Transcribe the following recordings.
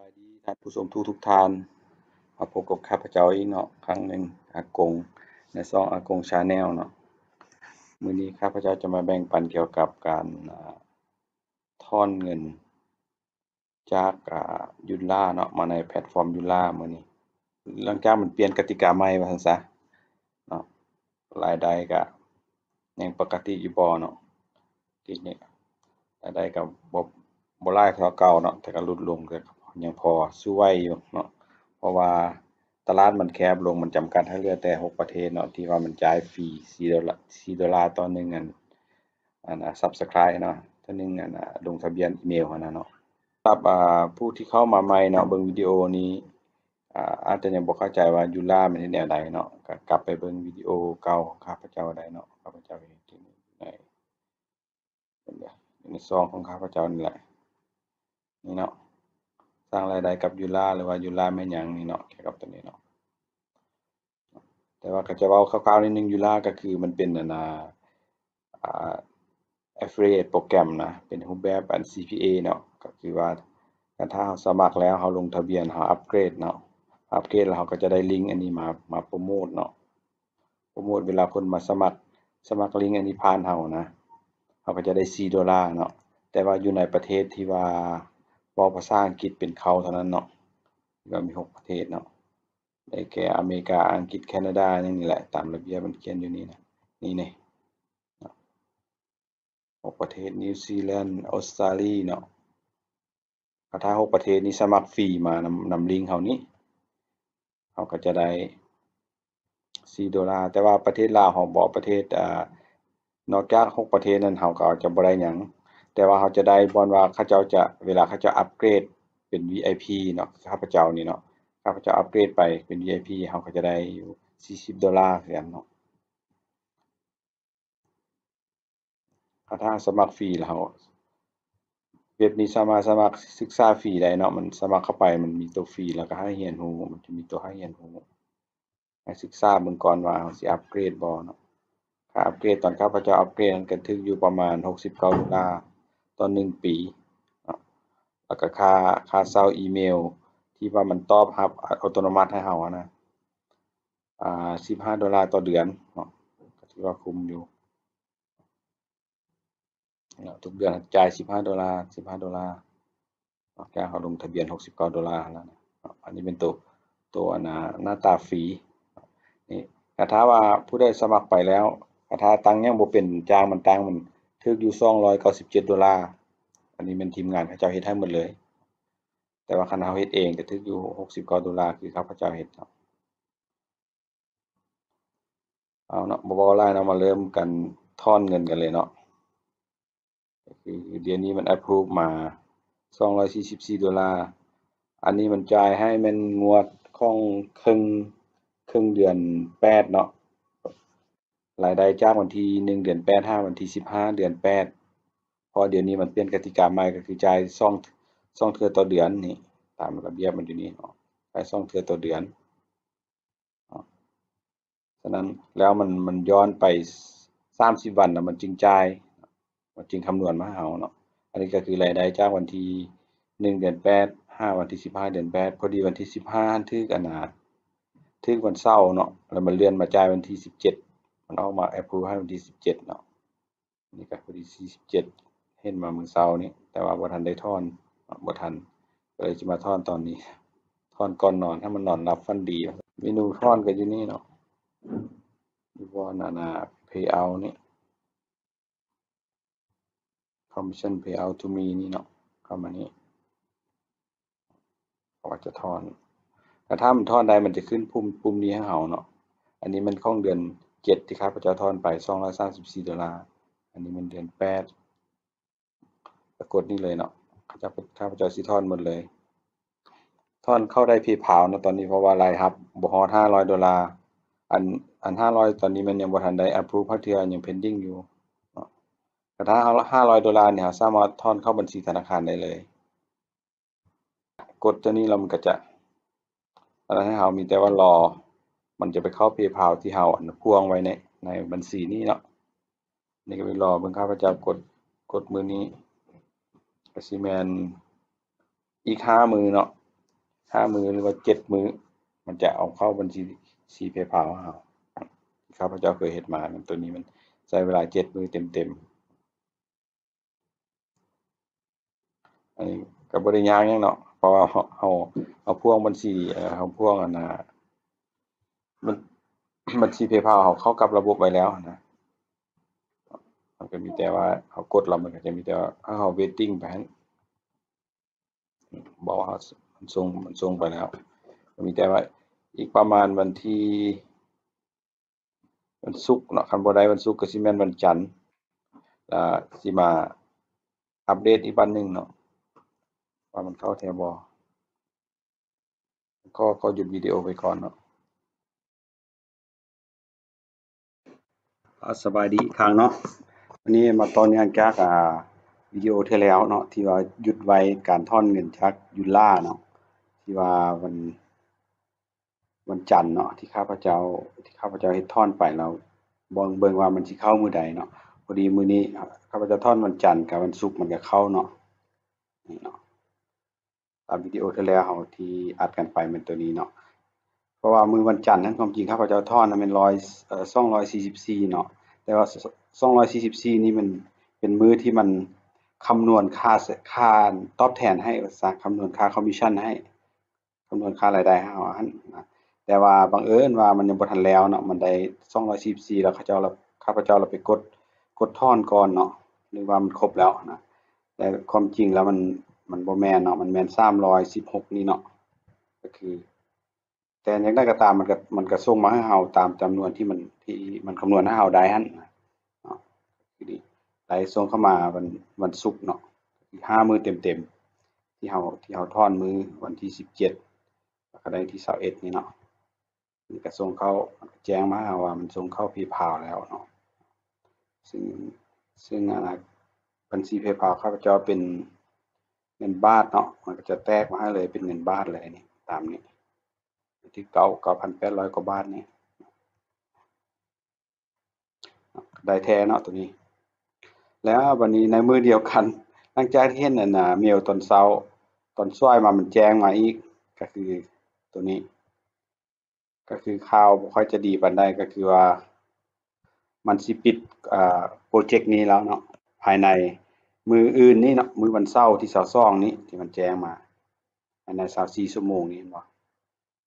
ບາຍດີທ່ານຜູ້ຊົມທຸກໆທ່ານ ມາພົບກັບຂ້າພະເຈົ້າອີກເນາະ ຄັ້ງໜຶ່ງ ອາກົງ ໃນຊ່ອງອາກົງ Channel ເນາະ. ມື້ນີ້ຂ້າພະເຈົ້າຈະມາແບ່ງປັນກ່ຽວກັບການ ອາ ຖອນເງິນຈາກ ອາ Yulla ເນາະ ມາໃນແພລດຟອມ Yulla ມື້ນີ້ ຫຼັງຈາກມັນປ່ຽນກະຕິກາໃໝ່ວ່າຊັ້ນຊະເນາະ. ລາຍໄດ້ກະຍັງປົກກະຕິຢູ່ບໍ່ເນາະ? ທີ່ນີ້ລາຍໄດ້ກະບໍ່ ບໍ່ຫຼາຍເທົ່າເກົ່າເນາະ ແຕ່ກະຫຼຸດລົງ ແຕ່ກະຍັງພໍສູ້ໄຫວຢູ່ເນາະ ເພາະວ່າຕະຫຼາດມັນແຄບລົງ ມັນຈຳກັດໃຫ້ເຫຼືອແຕ່ຫົກປະເທດເນາະ ທີ່ວ່າມັນຈ່າຍຟຣີສີ່ໂດລາ ສີ່ໂດລາຕໍ່ໜຶ່ງອັນ ອັນ Subscribe ເນາະ ເທື່ອໜຶ່ງອັນ ລົງທະບຽນອີເມວຫັ້ນນະເນາະ. ສຳລັບ ອາ ຜູ້ທີ່ເຂົ້າມາໃໝ່ເນາະ ເບິ່ງວິດີໂອນີ້ ອາ ອາດຈະຍັງບໍ່ເຂົ້າໃຈວ່າ Yulla ມັນເຮັດແນວໃດເນາະ ກະກັບໄປເບິ່ງວິດີໂອເກົ່າຂອງຂ້າພະເຈົ້າໄດ້ເນາະ. ຂ້າພະເຈົ້າເຮັດຢູ່ໃນ ຢູ່ໃນຊ່ອງຂອງຂ້າພະເຈົ້ານີ້ແຫຼະ ນີ້ເນາະ ສ້າງລາຍໄດ້ກັບ Yulla ຫຼືວ່າ Yulla ແມ່ນຫຍັງນີ້ເນາະ ກ່ຽວກັບໂຕນີ້ເນາະ. ແຕ່ວ່າກະຈະເວົ້າຄ່າວໆນິດໜຶ່ງ Yulla ກະຄືມັນເປັນ ອັນ ອາ ອາ Affiliate ໂປຣແກຣມນະ ເປັນຮູບແບບອັນ CPA ເນາະ ກະຄືວ່າ ຄັນຖ້າເຮົາສະໝັກແລ້ວ ເຮົາລົງທະບຽນ ເຮົາອັບເກຣດເນາະ ອັບເກຣດແລ້ວເຮົາກະຈະໄດ້ລິງອັນນີ້ມາ ມາໂປຣໂມດເນາະ ໂປຣໂມດເວລາຄົນມາສະໝັກ ສະໝັກລິງອັນນີ້ຜ່ານເຮົານະ ເຮົາກະຈະໄດ້ສີ່ໂດລາເນາະ. ແຕ່ວ່າຢູ່ໃນປະເທດທີ່ວ່າເວົ້າພາສາອັງກິດເປັນເຄົ້າເທົ່ານັ້ນເນາະ ທີ່ວ່າມີຫົກປະເທດເນາະ ໄດ້ແກ່ອາເມລິກາ ອັງກິດ ແຄນາດາ ຫຍັງນີ້ແຫຼະ ຕາມລະບຽບມັນຂຽນຢູ່ນີ້ນະ ນີ້ເນາະ ຫົກປະເທດ ນິວຊີແລນ ອົດສະຕາລີເນາະ. ຖ້າຫົກປະເທດນີ້ສະໝັກຟຣີມານຳ ນຳລິງເຮົານີ້ ເຮົາກະຈະໄດ້ສີ່ໂດລາ. ແຕ່ວ່າປະເທດລາວເຮົາບໍ່ ປະເທດ ອາ ນອກຈາກຫົກປະເທດນັ້ນ ເຮົາກະຈະບໍ່ໄດ້ຫຍັງ ແຕ່ວ່າເຮົາຈະໄດ້ບ່ອນວ່າເຂົາເຈົ້າຈະ ເວລາເຂົາເຈົ້າອັບເກຣດເປັນ VIP ເນາະ ຄືຂ້າພະເຈົ້ານີ້ເນາະ ຂ້າພະເຈົ້າອັບເກຣດໄປເປັນ VIP ເຮົາກະຈະໄດ້ຢູ່ສີ່ສິບໂດລາຄືກັນເນາະ. ຖ້າສະໝັກຟຣີແລ້ວ ເວັບນີ້ສາມາດສະໝັກສຶກສາຟຣີໄດ້ເນາະ ມັນສະໝັກເຂົ້າໄປ ມັນມີໂຕຟຣີ ແລ້ວກະໃຫ້ຮຽນຮູ້ ມັນຈະມີໂຕໃຫ້ຮຽນຮູ້ ໃຫ້ສຶກສາເບິ່ງກ່ອນວ່າເຮົາຊິອັບເກຣດບໍ່ເນາະ. ຄ່າອັບເກຣດ ຕອນຂ້າພະເຈົ້າອັບເກຣດຫັ້ນກະຖືກຢູ່ປະມານຫົກສິບເກົ້າໂດລາຕໍ່ໜຶ່ງປີເນາະ ແລ້ວກະຄ່າ ຄ່າເຊົ່າອີເມວທີ່ວ່າມັນຕອບຮັບອັດຕະໂນມັດໃຫ້ເຮົາຫັ້ນນະ ອາ ສິບຫ້າໂດລາຕໍ່ເດືອນເນາະ ກະຖືວ່າຄຸ້ມຢູ່ເນາະ. ທຸກເດືອນຈ່າຍສິບຫ້າໂດລາ ສິບຫ້າໂດລາ ນອກຈາກເຮົາລົງທະບຽນຫົກສິບເກົ້າໂດລາຫັ້ນນະເນາະ. ອັນນີ້ເປັນໂຕ ໂຕ ອັນ ໜ້າ ໜ້າຕາຟຣີນີ້. ກະຖ້າວ່າຜູ້ໃດສະໝັກໄປແລ້ວ ກະຖ້າຕັ້ງຫຍັງບໍ່ເປັນ ຈ້າງມັນຕັ້ງ ມັນຖືກຢູ່ສອງຮ້ອຍເກົ້າສິບເຈັດໂດລາ. ອັນນີ້ແມ່ນທີມງານເຂົາເຈົ້າເຮັດໃຫ້ໝົດເລີຍ ແຕ່ວ່າຄັນເຮົາເຮັດເອງກະຖືກຢູ່ຫົກສິບເກົ້າໂດລາ ຄືຂ້າພະເຈົ້າເຮັດເນາະ. ເອົາເນາະ ບໍ່ເວົ້າຫຼາຍເນາະ ມາເລີ່ມກັນຖອນເງິນກັນເລີຍເນາະ. ກະຄືດຽວນີ້ມັນ approve ມາສອງຮ້ອຍສີ່ສິບສີ່ໂດລາ. ອັນນີ້ມັນຈ່າຍໃຫ້ແມ່ນງວດຂອງເຄິ່ງ ເຄິ່ງເດືອນແປດເນາະ. ລາຍໄດ້ຈາກວັນທີໜຶ່ງເດືອນແປດຫາວັນທີສິບຫ້າເດືອນແປດ ເພາະວ່າດຽວນີ້ມັນປ່ຽນກະຕິກາໃໝ່ ກະຄືຈ່າຍສອງ ສອງເທື່ອຕໍ່ເດືອນນີ້ ຕາມລະບຽບມັນຢູ່ນີ້ເນາະ ຈ່າຍສອງເທື່ອຕໍ່ເດືອນເນາະ. ສະນັ້ນແລ້ວມັນ ມັນຍ້ອນໄປສາມສິບວັນແລ້ວມັນຈຶ່ງຈ່າຍ ມັນຈຶ່ງຄຳນວນມາໃຫ້ເຮົາເນາະ. ອັນນີ້ກະຄືລາຍໄດ້ຈາກວັນທີໜຶ່ງເດືອນແປດຫາວັນທີສິບຫ້າເດືອນແປດ ພໍດີວັນທີສິບຫ້າຫັ້ນຖືກ ອັນ ຖືກວັນເສົາເນາະ ແລ້ວມັນເລື່ອນມາຈ່າຍວັນທີສິບເຈັດ ມັນອອກມາ approve ໃຫ້ວັນທີສິບເຈັດເນາະ. ນີ້ກະພໍດີສີ່ສິບເຈັດ ເຫັນມາມື້ເຊົ້ານີ້ ແຕ່ວ່າບໍ່ທັນໄດ້ຖອນ ບໍ່ທັນ ກະເລີຍຊິມາຖອນຕອນນີ້ ຖອນກ່ອນນອນ ໃຫ້ມັນນອນຫຼັບຝັນດີ. ເມນູຖອນກະຢູ່ນີ້ເນາະ ຢູ່ບ່ອນ ອັນ pay out ນີ້ commission pay out to me ນີ້ເນາະ ເຂົ້າມານີ້ ເຂົາວ່າຈະຖອນ ແຕ່ຖ້າມັນຖອນໄດ້ ມັນຈະຂຶ້ນປຸ່ມ ປຸ່ມນີ້ໃຫ້ເຮົາເນາະ. ອັນນີ້ແມ່ນຂອງເດືອນເຈັດທີ່ຂ້າພະເຈົ້າຖອນໄປສອງຮ້ອຍສາມສິບສີ່ໂດລາ ອັນນີ້ແມ່ນເດືອນແປດ ກະກົດນີ້ເລີຍເນາະ. ຂ້າພະເຈົ້າ ຂ້າພະເຈົ້າຊິຖອນໝົດເລີຍ ຖອນເຂົ້າໄດ້ PayPal ເນາະຕອນນີ້ ເພາະວ່າລາຍຮັບບໍ່ຮອດຫ້າຮ້ອຍໂດລາ. ອັນ ອັນຫ້າຮ້ອຍຕອນນີ້ແມ່ນຍັງບໍ່ທັນໄດ້ approve ເທື່ອ ຍັງ pending ຢູ່ເນາະ. ກະຖ້າຫ້າຮ້ອຍໂດລານີ້ ເຮົາສາມາດຖອນເຂົ້າບັນຊີທະນາຄານໄດ້ເລີຍ. ກົດຕົວນີ້ແລ້ວມັນກະຈະ ອັນນັ້ນໃຫ້ເຮົາ ມີແຕ່ວ່າລໍ ມັນຈະໄປເຂົ້າ PayPal ທີ່ເຮົາ ອັນ ພວງໄວ້ໃນ ໃນບັນຊີນີ້ເນາະ. ນີ້ກະໄປລໍເບິ່ງ ຂ້າພະເຈົ້າກົດ ກົດມື້ນີ້ ກະຊິແມ່ນອີກຫ້າມື້ເນາະ ຫ້າມື້ ຫຼືວ່າເຈັດມື້ ມັນຈະເອົາເຂົ້າບັນຊີ ຊີ PayPal ເຮົາ. ທີ່ຂ້າພະເຈົ້າເຄີຍເຮັດມາ ໂຕນີ້ມັນໃຊ້ເວລາເຈັດມື້ເຕັມໆ. ອັນນີ້ກໍບໍ່ໄດ້ຍາກຫຍັງເນາະ ເພາະວ່າເຮົາ ເຮົາ ເຮົາພ່ວງບັນຊີ ເອີ ເຮົາພ່ວງອັນນ່າ ບັນ ບັນຊີ PayPal ເຮົາເຂົ້າກັບລະບົບໄວ້ແລ້ວນະ. ມັນກໍມີແຕ່ວ່າເຮົາກົດແລ້ວ ມັນກໍຈະມີແຕ່ວ່າເຮົາ waiting ໄປຫັ້ນ ບອກວ່າມັນສົ່ງ ມັນສົ່ງໄປແລ້ວ. ກໍມີແຕ່ວ່າອີກປະມານວັນທີ ວັນສຸກເນາະ ຄັນບໍ່ໄດ້ວັນສຸກກໍຊິແມ່ນວັນຈັນ ລະຊິມາອັບເດດອີກບັດໜຶ່ງເນາະ ວ່າມັນເຂົ້າແທ້ບໍ່. ຂໍ ຂໍຢຸດວິດີໂອໄວ້ກ່ອນເນາະ. ອາ ສະບາຍດີອີກຄັ້ງເນາະ. ວັນນີ້ມາຕໍ່ເນື່ອງຈາກ ອາ ວິດີໂອເທື່ອແລ້ວເນາະ ທີ່ວ່າຢຸດໄວ້ການຖອນເງິນຈາກຢູລາເນາະ ທີ່ວ່າວັນ ວັນຈັນເນາະ ທີ່ຂ້າພະເຈົ້າ ທີ່ຂ້າພະເຈົ້າເຮັດຖອນໄປແລ້ວ ເບິ່ງ ເບິ່ງວ່າມັນຊິເຂົ້າມື້ໃດເນາະ. ພໍດີມື້ນີ້ ອາ ຂ້າພະເຈົ້າຖອນວັນຈັນກັບວັນສຸກ ມັນກໍເຂົ້າເນາະ ນີ້ເນາະ. ຕາມວິດີໂອເທື່ອແລ້ວເຮົາທີ່ອັດກັນໄປແມ່ນໂຕນີ້ເນາະ ເພາະວ່າມື້ວັນຈັນນັ້ນ ຄວາມຈິງຂ້າພະເຈົ້າຖອນນັ້ນແມ່ນຮ້ອຍ ເອີ ສອງຮ້ອຍສີ່ສິບສີ່ເນາະ ແຕ່ວ່າ ສອງຮ້ອຍສີ່ສິບສີ່ນີ້ມັນເປັນມື້ທີ່ມັນຄຳນວນຄ່າ ຄ່າຕອບແທນໃຫ້ ວ່າຊະ ຄຳນວນຄ່າຄອມມິດຊັນໃຫ້ ຄຳນວນຄ່າລາຍໄດ້ເຮົາຫັ້ນນະ. ແຕ່ວ່າບັງເອີນວ່າມັນຍັງບໍ່ທັນແລ້ວເນາະ ມັນໄດ້ສອງຮ້ອຍສີ່ສິບສີ່ ແລ້ວເຂົາເຈົ້າ ຂ້າພະເຈົ້າລະໄປກົດ ກົດຖອນກ່ອນເນາະ ນຶກວ່າມັນຄົບແລ້ວນະ ແຕ່ຄວາມຈິງແລ້ວມັນ ມັນບໍ່ແມ່ນເນາະ ມັນແມ່ນສາມຮ້ອຍສິບຫົກນີ້ເນາະ. ກໍຄື ແຕ່ຢ່າງໃດກໍຕາມ ມັນກໍ ມັນກໍສົ່ງມາໃຫ້ເຮົາຕາມຈຳນວນທີ່ມັນ ທີ່ມັນຄຳນວນໃຫ້ເຮົາໄດ້ຫັ້ນນະເນາະ. ຄືນີ້ ໄດ້ສົ່ງເຂົ້າມາວັນ ວັນສຸກເນາະ ຄືຫ້າມື້ເຕັມໆ ທີ່ເຮົາ ທີ່ເຮົາຖອນມື້ວັນທີສິບເຈັດ ແລ້ວກໍໄດ້ທີຊາວເອັດນີ້ເນາະ. ມັນກໍສົ່ງເຂົ້າ ມັນກໍແຈ້ງມາວ່າມັນສົ່ງເຂົ້າ PayPal ແລ້ວເນາະ ຊຶ່ງ ຊຶ່ງ ອັນນ່າ ບັນຊີ PayPal ຂ້າພະເຈົ້າເປັນເງິນບາດເນາະ ມັນກໍຈະແຕກມາໃຫ້ເລີຍ ເປັນເງິນບາດເລີຍນີ້ ຕາມນີ້ ທີເກົ້າ ເກົ້າພັນແປດຮ້ອຍກວ່າບາດນີ້ ໄດ້ແທ້ເນາະໂຕນີ້. ແລ້ວບັດນີ້ໃນມື້ດຽວກັນ ຫຼັງຈາກທີ່ເຫັນອັນນ່າ ເມວຕອນເຊົ້າ ຕອນສວາຍມາ ມັນແຈ້ງມາອີກ ກໍຄືໂຕນີ້ ກໍຄືຂ່າວບໍ່ຄ່ອຍຈະດີປານໃດ ກໍຄືວ່າມັນຊິປິດ ອາ ໂປຣເຈັກນີ້ແລ້ວເນາະ ພາຍໃນມື້ອື່ນນີ້ເນາະ ມື້ວັນເສົາທີຊາວສອງນີ້ ທີ່ມັນແຈ້ງມາ ພາຍໃນຊາວສີ່ຊົ່ວໂມງນີ້ ເຫັນບໍ່?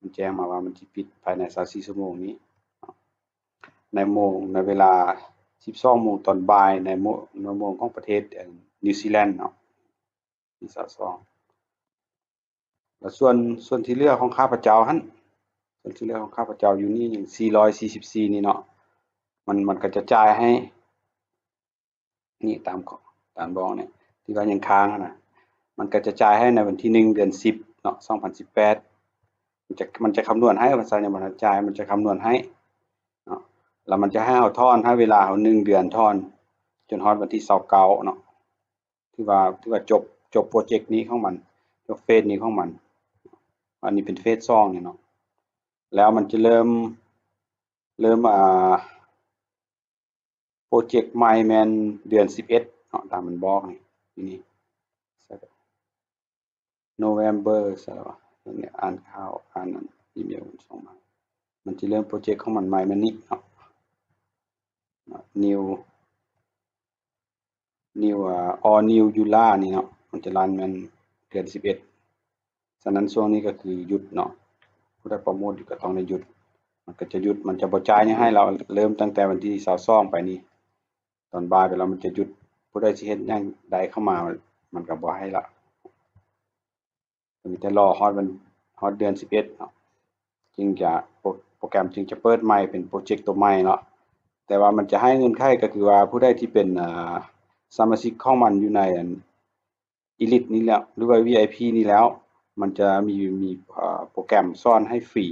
ມັນແຈ້ງມາວ່າມັນຊິປິດພາຍໃນຊາວສີ່ຊົ່ວໂມງນີ້ ໃນໂມງ ໃນເວລາສິບສອງໂມງຕອນບ່າຍ ໃນໂມ ໃນໂມງຂອງປະເທດ ເອີ ນິວຊີແລນເນາະ ທີຊາວສອງ. ແລ້ວສ່ວນ ສ່ວນທີ່ເຫຼືອຂອງຂ້າພະເຈົ້າຫັ້ນ ສ່ວນທີ່ເຫຼືອຂອງຂ້າພະເຈົ້າຢູ່ນີ້ຍັງສີ່ຮ້ອຍສີ່ສິບສີ່ນີ້ເນາະ ມັນ ມັນກໍຈະຈ່າຍໃຫ້ ນີ້ຕາມ ຕາມບອກນີ້ ທີ່ວ່າຍັງຄ້າງຫັ້ນນະ ມັນກໍຈະຈ່າຍໃຫ້ໃນວັນທີໜຶ່ງ ເດືອນສິບເນາະ ສອງພັນສິບແປດ ມັນຈະ ມັນຈະຄຳນວນໃຫ້ ວ່າຊັ້ນ ຍັງບໍ່ທັນຈ່າຍ ມັນຈະຄຳນວນໃຫ້ເນາະ ແລ້ວມັນຈະໃຫ້ເຮົາຖອນ ໃຫ້ເວລາເຮົາໜຶ່ງເດືອນ ຖອນຈົນຮອດວັນທີຊາວເກົ້າເນາະ ຖືວ່າ ຖືວ່າຈົບ ຈົບໂປຣເຈັກນີ້ຂອງມັນ ຈົບເຟສນີ້ຂອງມັນ. ອັນນີ້ເປັນເຟສສອງນີ້ເນາະ ແລ້ວມັນຈະເລີ່ມ ເລີ່ມ ອ່າ ໂປຣເຈັກໃໝ່ແມ່ນເດືອນສິບເອັດເນາະ ຕາມມັນບອກນີ້ ນີ້ November ໃຊ່ລະວະ ນີ້ ອ່ານຂ່າວ ອ່ານອັນອີເມວມັນສົ່ງມາ ມັນຈະເລີ່ມໂປຣເຈັກຂອງມັນໃໝ່ແມ່ນນີ້ເນາະ New New ອາ All New Joomla ນີ້ເນາະ ມັນຈະຣັນແມ່ນເດືອນສິບເອັດ ສະນັ້ນຊ່ວງນີ້ກໍຄືຢຸດເນາະ ຜູ້ໃດໂປຣໂມດຢູ່ກໍຕ້ອງໄດ້ຢຸດ ມັນກໍຈະຢຸດ ມັນຈະບໍ່ຈ່າຍຫຍັງໃຫ້ລາວ ເລີ່ມຕັ້ງແຕ່ວັນທີຊາວສອງໄປນີ້ ຕອນບ່າຍໄປແລ້ວມັນຈະຢຸດ ຜູ້ໃດຊິເຮັດຫຍັງໃດເຂົ້າມາ ມັນກໍບໍ່ໃຫ້ລະ. ກໍມີແຕ່ລໍຮອດວັນ ຮອດເດືອນສິບເອັດເນາະ ຈຶ່ງຈະ ໂປຣ ໂປຣແກຣມຈຶ່ງຈະເປີດໃໝ່ເປັນໂປຣເຈັກໂຕໃໝ່ເນາະ ແຕ່ວ່າມັນຈະໃຫ້ເງື່ອນໄຂກໍຄືວ່າຜູ້ໃດທີ່ເປັນ ອາ ສະມາຊິກຂອງມັນຢູ່ໃນອັນ Elite ນີ້ແລ້ວ ຫຼືວ່າ VIP ນີ້ແລ້ວ ມັນຈະມີ ມີ ອາ ໂປຣແກຣມສອນໃຫ້ຟຣີ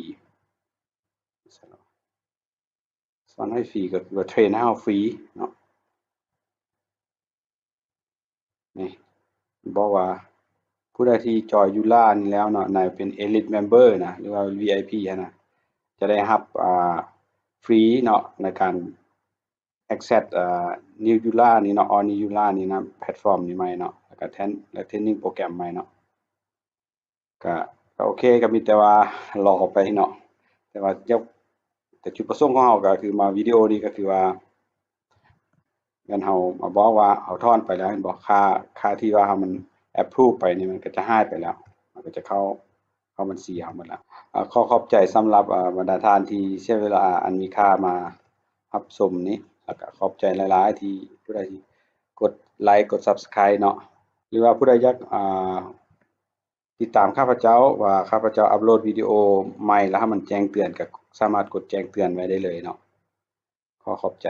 ສອນໃຫ້ຟຣີກໍຄືວ່າເທຣນໃຫ້ເຮົາຟຣີເນາະ ນີ້ບອກວ່າຜູ້ໃດທີ່ຈອຍຢູລານີ້ແລ້ວເນາະ ໃນເປັນ Elite Member ນະ ຫຼືວ່າ VIP ຫັ້ນນະ ຈະໄດ້ຮັບ ອາ ຟຣີເນາະ ໃນການ Access ອາ New Joomla ນີ້ເນາະ All New Joomla ນີ້ນະ ແພລດຟອມນີ້ໃໝ່ເນາະ ແລ້ວກໍ Train ແລະ Training ໂປຣແກຣມໃໝ່ເນາະ ກະ ກໍໂອເຄ ກໍມີແຕ່ວ່າລໍໄປເນາະ ແຕ່ວ່າຈະ ແຕ່ຈຸດປະສົງຂອງເຮົາກໍຄືມາວິດີໂອນີ້ກໍຄືວ່າ ແມ່ນເຮົາມາບອກວ່າເຮົາຖອນໄປແລ້ວແມ່ນບໍ່? ຄ່າ ຄ່າທີ່ວ່າເຮົາມັນ approve ໄປນີ້ ມັນກໍຈະຫາຍໄປແລ້ວ ມັນກໍຈະເຂົ້າ ເຂົ້າບັນຊີເຮົາໝົດແລ້ວ. ອາ ຂໍຂອບໃຈສຳລັບ ອາ ບັນດາທ່ານທີ່ເສຍເວລາອັນມີຄ່າມາຮັບຊົມນີ້ ແລ້ວກໍຂອບໃຈຫຼາຍໆ ທີ່ຜູ້ໃດທີ່ກົດໄລ ກົດ Subscribe ເນາະ ຫຼືວ່າຜູ້ໃດຢາກ ອາ ຕິດຕາມຂ້າພະເຈົ້າ ວ່າຂ້າພະເຈົ້າອັບໂຫຼດວິດີໂອໃໝ່ແລ້ວໃຫ້ມັນແຈ້ງເຕືອນ ກໍສາມາດກົດແຈ້ງເຕືອນໄວ້ໄດ້ເລີຍເນາະ. ຂໍຂອບໃຈ.